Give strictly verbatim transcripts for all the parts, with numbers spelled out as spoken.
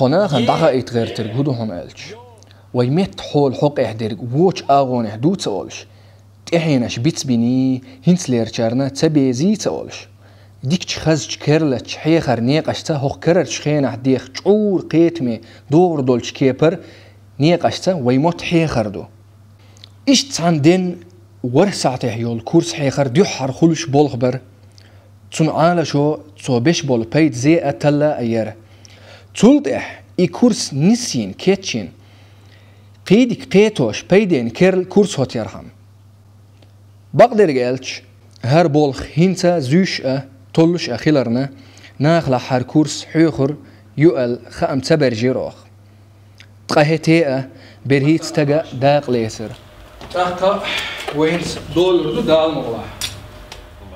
Хьо нахана дӀахаийта гӀертарг хӀу ду хьуна аьлча, вай метта хьола хьокъехь дерг вочу агӀонехь ду ца олуш, тӀаьхьенаш бицбиний, хӀинцалерчарна ца безий ца олуш, дикачу хазачу керлачу хьехар некъашца хӀокху карарчу хенахь деха чӀура кхетаме догӀур долчу кепара некъашца вай мотт хьехар ду. Иштта цхьана денна ворхӀ сахьтехь йолу курс хьехар дуьххьара хуьлуш болх бара. Цунна Ӏалашо цо беш болу пайда зе а, талла а яра. Цул тӀаьхьа и курс нисйина, кечйина, кхидика кхетош пайденна керла курс хӀоттаярхьама. Бакъдерг аьлча, хӀара болх хӀинца зуьйш а, толлуш а хиларна, нахалахь хӀара курс хьоьхур ю аьлла хаам ца баьржира оха. Ткъа хӀетте а берхӀитта стага дакъа лецира. ТӀаккха вайнца долур ду Дала мукъалахь.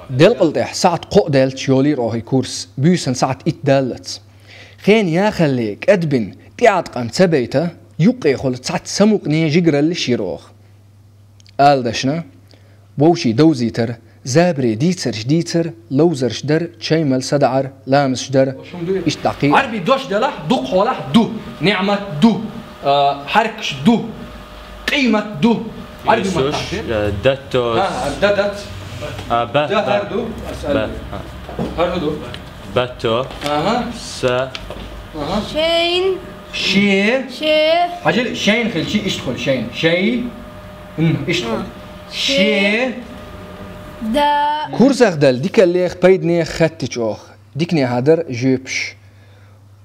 Делкъал тӀехь сахьт кхоъ даьлча йолийра оха и курс, буьйсан сахьт итт даллалц. Хен яхалле кӀадбина тӀеӀаткъам ца байта, юккъехула цхьацца самукъане жигараллиш йира оха. Ала дашна, вовший довзийтар, забаре дийцарш дийцар, ловзарш дар, чай мала садаӀар, ламазаш дар, иштта дӀакхий. Ӏарби дош делахь, дукха хьолахь ду, ниӀмат ду, а, хьаьркаш ду, къиймат ду. Ӏарби маттахь де. Э, датто. А, а, дадат. А, ба, да, ба. ХӀара ду, ас ба, ала. А. ХӀара ду. Батто. Ага. Са. Ага. Шайн. Ше. Ше. Хьажал, шайн хилчи иштта хуьлу, шайн. Шай. М, иштта хуьлу. Ше. Ше. Да. Курсах дала дикаллех, пайданех хаттича оха. Дикане хьадар жоьпаш.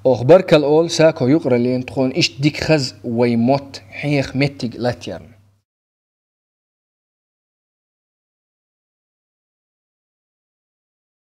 Оха баркалла олу Сако юкъараллина тхуна иштта дика хаза вай мотт хьеха меттиг латтаярна.